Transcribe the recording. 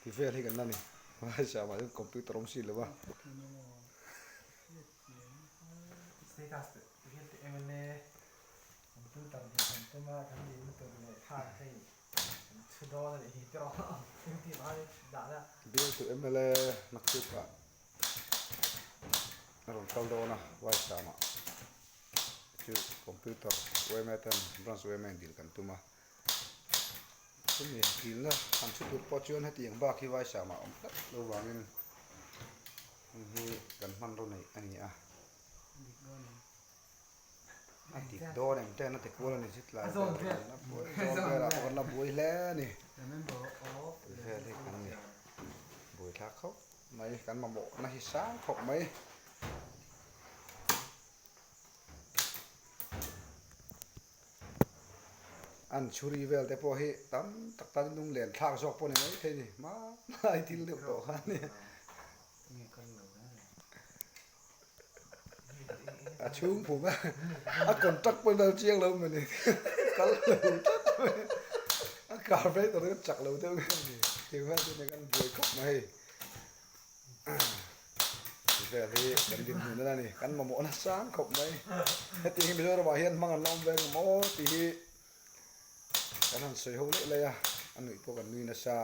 Ti vel hi kan la ni. Hmaisa mah chuan computer awm si lo va. Status te hian te MLA computer dil kan tum a, kan dil lutuk leh khan hei kan chhu dawn a nih hi tiraw engti mah hian dah na. Bill to MLA naktuk ah a rawn kal dawn a, Vaisam ah chu computer yma ten branch yma in dil kan tum a. Chumi dilna han chhu tur pawh chuan hetiang bak hi Vaisam ah a awm tlat lo vangin heng hi kan hmanraw neih a ni a. A dik dawn em ten a ti kual a ni zit lai vel kan la buai zawn velah pawh kan la buai hle a ni. Tih vel hi kan ni buai thlak khawp mai kan mamawhna hi sang khawp mai. An chhuri vel te pawh hi tam tak tan lung len thlak zawk pawh a ni mai thei a ni hmanlai thil deuh tawh kha a ni. A chhung phum a a contract pawhin a chiang lo mawni kal lo tlat mai a carburetor chu chak lo deuh nge ni tingah chuan kan buai khawp mai hei vel hi kan dinhmun a ni kan mamawh nasa khawp mai hetiang hi Mizoramah hian hmang an la awm ve ang maw tih hi kan han sawi ho leh leh a a nuih pawh kan nui nasa.